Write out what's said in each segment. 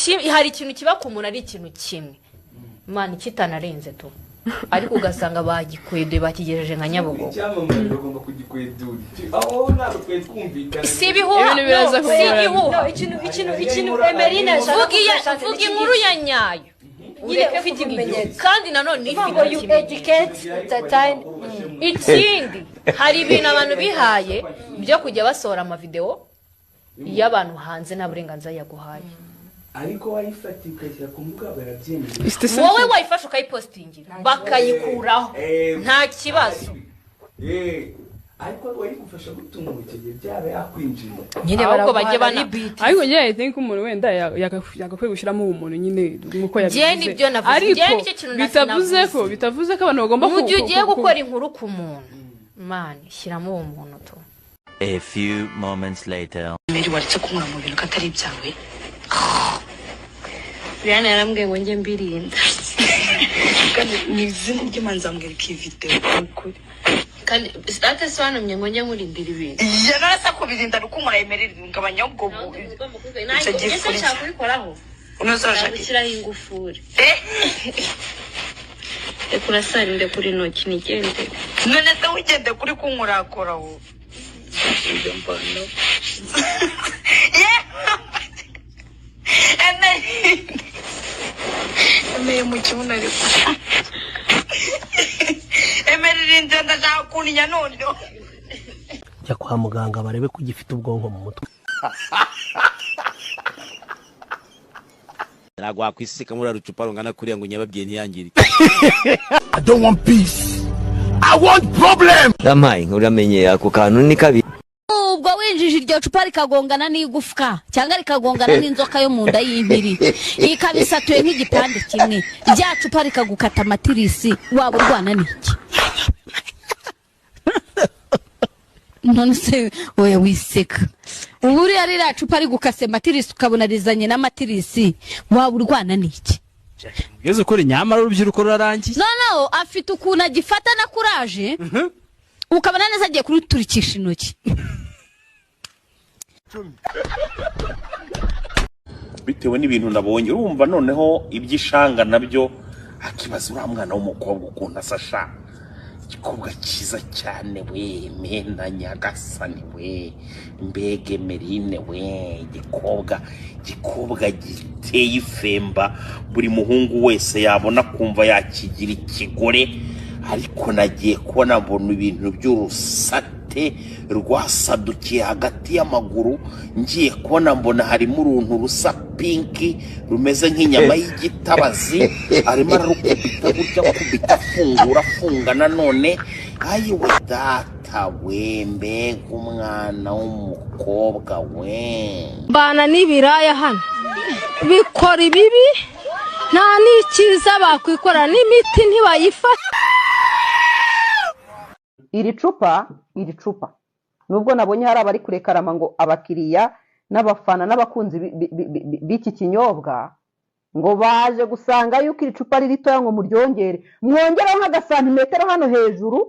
Kimwe, hari ikintu kiba ku muntu ari ikintu kimwe, Imana kitanarenze tu, ariko ugasanga bagikweduye, bakigejeje nka Nyabugogo. Icyamamare bagomba kugikwedura, aho ntabwo twari twumvikana. Si ibihuha. Ibintu biraza No, si kugorana. igihuha. No, ikintu Emerine yashaka Vuga iya kuvuga, vuga inkuru ya nyayo. Nyine Ureke ufite kuvuga ibimenyetso. igihuha. Kandi nanone Uvuga ifite ngo you ikimenyetso. educate the time. Ikindi, hari ibintu abantu bihaye byo kujya basohora amavidewo y'abantu hanze nta burenganzira yaguhaye. Ariko wayifatiye ukayishyira ku mbuga, barabyemeye. It's the same Wowe thing. wayifashe ukayipositingira bakayikuraho, nta kibazo. Ariko wayigufasha gutunga icyo gihe byaba yakwinjiye. Nyine Ahubwo bajye baraguhana rebate. Ariko njye I think umuntu wenda yagakwiye gushyiramo ubumuntu nyine nk'uko Njye yabivuze. nibyo navuze. Ariko Njye nicyo kintu bitavuze navuze. ko bitavuze ko abantu bagomba Mu gihe ugiye gukora inkuru ku muntu, man, shyiramo uwo muntu tu. A few moments later. Mary, waretse kunkura mu bintu ko atari ibyawe? Brian yarambwiye ngo njye mbirinda. Kandi ni izina ry'Imana, nzamwereka iyi videwo ni ukuri. Kandi ate se wantumye ngo njye nkurindira ibintu? Yarasa kubirinda rukunkura Emery, ngabanya ubwo icyo Ese gifuri. nshaka kubikoraho. Unoze urashaka. Gushyiraho ingufuri. Reka urasarinde kuri intoki nigendere. None se wigende kuri kunkurakora wowe? Ibyo mbona. Emery, Emery mu kibuno, ariko Emery rinze, ndashaka kuntinya noneho. Jya kwa muganga barebe ko ugifite ubwonko mu mutwe. Ntabwo wakwisika muri rucupa rungana kuriya ngo nyababyeyi ntiyangirike. I don't want peace. I want problem. Yampaye, uramenye ako kantu ni kabi. Ubwo winjije iryo cupa rikagongana n'igufwa cyangwa rikagongana n'inzoka yo mu nda y'impiri, ikaba isatuye nk'igipande kimwe, rya cupa rikagukata amatirisi, waba urwana n'iki? None se wowe wiseka, ubu uriya ririya cupa rigukase matirisi, ukabona rizanye n'amatirisi, waba urwana n'iki? Ugeze ukuri, nyamara urubyiruko rurarangiye. Noneho afite ukuntu agifata na kuraje, ukabona neza agiye kuruturikisha intoki. Bitewe n'ibintu nabonye, urumva noneho iby'ishanga nabyo, akibaza uriya mwana w'umukobwa ukuntu asa sha, igikobwa cyiza cyane we, mena nyagasani we, mbege Merine we, igikobwa giteye ifemba, buri muhungu wese yabona kumva yakigira ikigore. Ariko nagiye kubona mbona ibintu by'urusate rwasadukiye hagati y'amaguru, ngiye kubona mbona harimo uruntu rusa pinki rumeze nk'inyama y'igitabazi, arimo ararukubita gutya, akubita, afungura, afunga nanone. Ayiwe data we, mbega umwana w'umukobwa we! Mbana n'ibiraya hano bikora ibibi, nta n'ikiza bakwikora, n'imiti ntibayifata. Iri cupa nubwo nabonye hari abari kurekarama ngo abakiriya n'abafana n'abakunzi b'iki kinyobwa ngo baje gusanga yuko iri cupa ari ritoya, ngo muryongere, mwongereho nk'agasantimetero hano hejuru,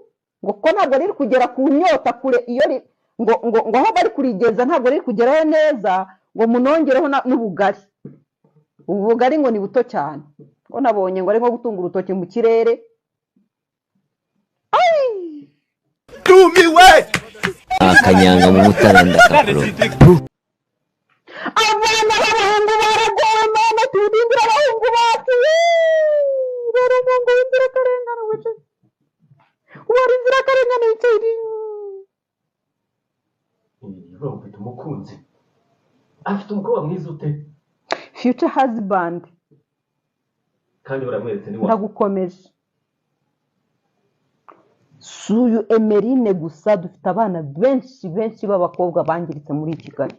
ngo kuko ntabwo riri kugera ku nyota kure iyo ngo aho bari kurigeza ntabwo riri kugeraho neza, ngo munongereho n'ubugari. Ubu bugari ngo ni buto cyane, ngo nabonye ngo ari nko gutunga urutoki mu kirere. Ndumiwe. Akanyanga mu mutara ndakakuroga. Abana b'abahungu baragowe! Mana, turindire abahungu bacu! Bari umuhungu w'inzirakarengane wicaye, wari inzirakarengane wicaye. Ufite umukunzi, afite umukobwa mwiza ute? Future husband. Kandi baramweretse ni wa Ndagukomeje, si uyu Emerine gusa, dufite abana benshi benshi b'abakobwa bangiritse muri Kigali.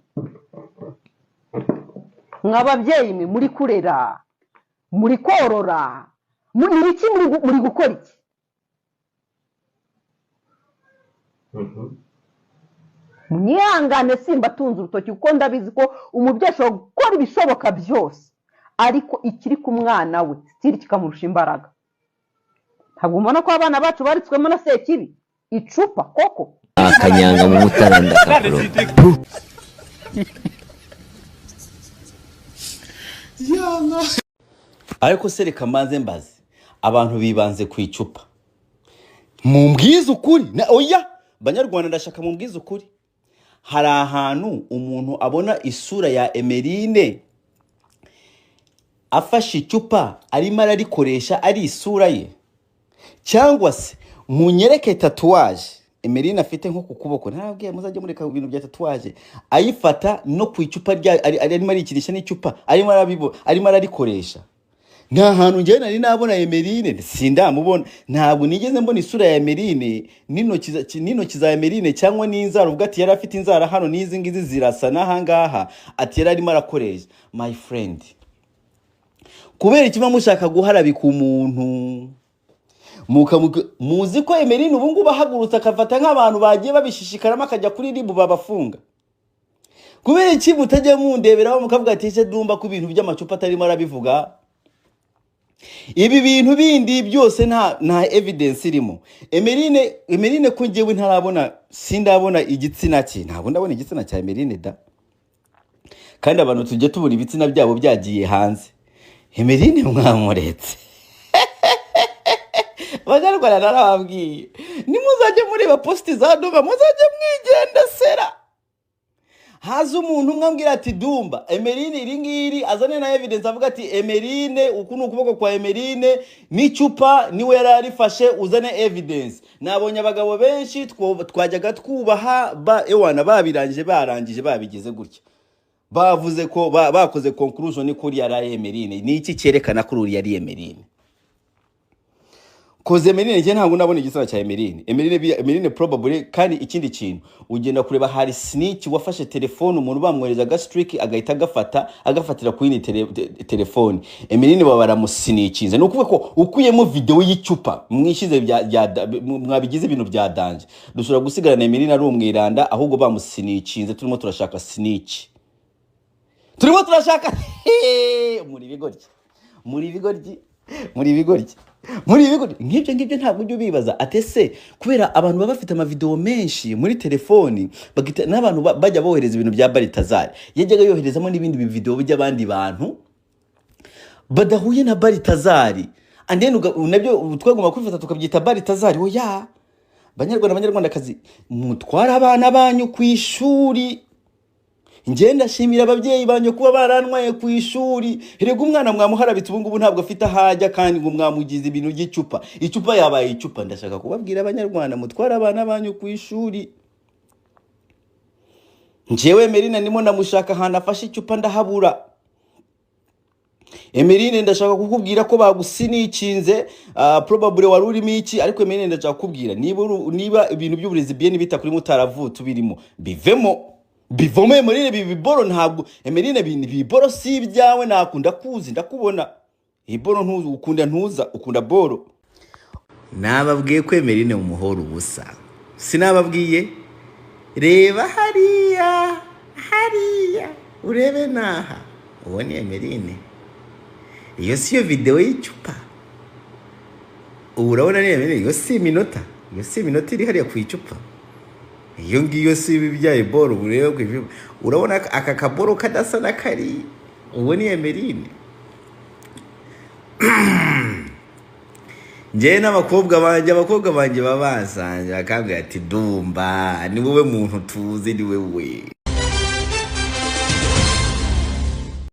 Mwa babyeyi mwe, muri kurera, muri korora, muri iki, muri gukora iki? Mwihangane, simbatunze urutoki kuko ndabizi ko umubyeyi ashobora gukora ibishoboka byose, ariko ikiri ku mwana we sitiri kikamurusha imbaraga. Ntabwo mbona ko abana bacu baritswemo na sekibi icupa koko. Akanyanga mu mutara ndakakuroga. Ariko se reka mbanze mbaze, abantu bibanze ku icupa, mumbwize ukuri. Oya banyarwanda, ndashaka mumbwize ukuri. Hari ahantu umuntu abona isura ya Emeline afashe icupa arimo ararikoresha ari isura ye? Cyangwa se munyereke tatouage Emeline afite nko ku kuboko. Ntabwiye muzajye mureka ibintu bya tatouage, ayifata no ku icupa rya arimo arikinisha n'icupa, arimo arabibo, arimo ararikoresha. Nta hantu njyewe nari nabona Emeline, sindamubona, ntabwo nigeze mbona isura ya Emeline n'intoki za Emeline cyangwa n'inzara, ubwo ati yari afite inzara hano n'izi ngizi zirasa n'ahangaha, ati yari arimo arakoresha. My friend, kubera ikiba mushaka guharabika umuntu, muzi ko Emeline ubu ngubu ahagurutse akafata nk'abantu bagiye babishishikaramo akajya kuri RIB babafunga. Kubera iki mutajya mundeberaho mukavuga ati ese Dumba ko ibintu by'amacupa atarimo arabivuga? Ibi bintu bindi byose nta evidence irimo. Emeline ko njyewe ntarabona, sindabona igitsina cye, ntabwo ndabona igitsina cya Emeline da. Kandi abantu tujye tubura ibitsina byabo byagiye hanze. Emeline mwamuretse. Banyarwanda narababwiye, nimuzajye mureba posti za Dumba muzajye mwigendesera. Haza umuntu umwe ambwira ati Dumba Emeline iri ngiri, azane na evidence avuga ati Emeline uku ni ukuboko kwa Emeline n'icupa niwe yari arifashe, uzane evidence. Nabonye abagabo benshi twajyaga twubaha ewana babirangije, barangije babigize gutya, bavuze ko bakoze conclusion ko uriya ari Emeline. Ni iki cyerekana ko uriya ari Emeline? Koze Emeline njye ntabwo ndabona igitsina cya Emeline. Emeline probably. Kandi ikindi kintu ugenda kureba, hari snitch wafashe telefone umuntu bamwohereza agastreak agahita agafata agafatira ku yindi telefone. Emeline baba baramusinikinze. Ni ukuvuga ko ukuyemo video y'icupa mwishize mwabigize ibintu bya danger, dushobora gusigarana Emeline ari umwiranda, ahubwo bamusinikinze. Turimo turashaka snitch, turimo turashaka muri bigoryi, muri bigoryi, muri bigoryi, muri bigoryi. Nk'ibyo ngibyo ntabwo ujya ubibaza atese, kubera abantu baba bafite amavideo menshi muri telefoni, bagita n'abantu bajya bohereza ibintu bya Baritazari, yajyaga yoherezamo n'ibindi video by'abandi bantu badahuye na Baritazari, and then nabyo twagomba kubifata tukabyita Baritazari. Oya banyarwanda, banyarwandakazi, mutwara abana banyu ku ishuri. Njye ndashimira ababyeyi banyu kuba barantwaye ku ishuri. Erega umwana mwamuharabitse ubu ngubu ntabwo afite aho ajya, kandi ngo mwamugize ibintu by'icupa, icupa yabaye icupa. Ndashaka kubabwira abanyarwanda, mutware abana banyu ku ishuri. Njyewe Emeline ndimo ndamushaka ahantu afashe icupa ndahabura. Emeline ndashaka kukubwira ko bagusinikinze, probably wari urimo iki, ariko Emeline ndashaka kukubwira niba ibintu by'uburezi bien bita kuri mutaravutse ubirimo, bivemo. Bivamo Emeline, ibi biboro ntabwo Emeline biboro si ibyawe, nakunda kuzi ndakubona iboro ntuzi ukunda ntuza ukunda boro. Nababwiye ko Emeline umuhora ubusa, sinababwiye? Reba hariya hariya urebe naha, uwo ni Emeline. Iyo si yo video y'icupa ubu urabona ni Emeline. Iyo si iminota, iyo si iminota iri hariya ku icupa, iyo ngiyo si ibibyaye boro urebe ku icupa. Urabona aka kaboro kadasa na kari, uwo ni Emeline. Njyewe n'abakobwa banjye, abakobwa banjye babasanje bakambwira ati Dumba ni wowe muntu tuzi, ni wewe.